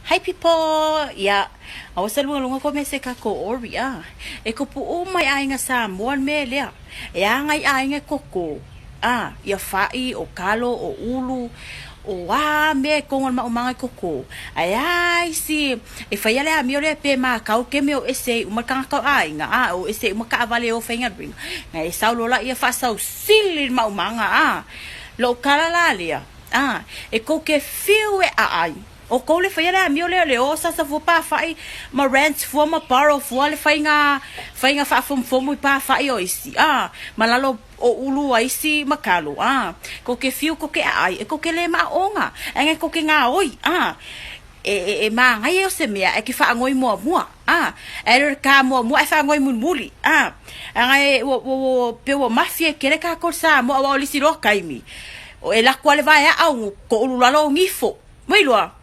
Hi people! Ia, aua se luga luga ko me se kako ori a. E kupu uma i aiga Samoa le mea lea. E aga i aiga e koko. A, ia fa'i, o kalo, o ulu, o a mea e kongo le maumaga e koko. Ae a isi e faia le amio lea pe makau ke mea o ese ai uma le tagata o aiga, a, o ese ai uma taavale e o faigaluega. Na e sau loa laia faasausili le maumaga, a. Lou tala la lea, a, e kou te fiu e aai. O kou le faia le amio lea o le o sasa fua pafa'i ma rent fua ma borrow fua le faiga faiga faafomofomo i pafa'i o isi a ma lalo o ulu a isi ma kalo a kou ke fiu kou ke aai e kou ke le maaoga ae ngai kou ke gaoi a e e e magaia o se mea e ke faagoi muamua a ae le o le ka muamua ae faagoi mulimuli a ae ua ua ua pe ua mafia tele tatou i Samoa aua o le isi loa taimi e lako lava le vaeaa o ko ulu lalo o gifo. Mai loa.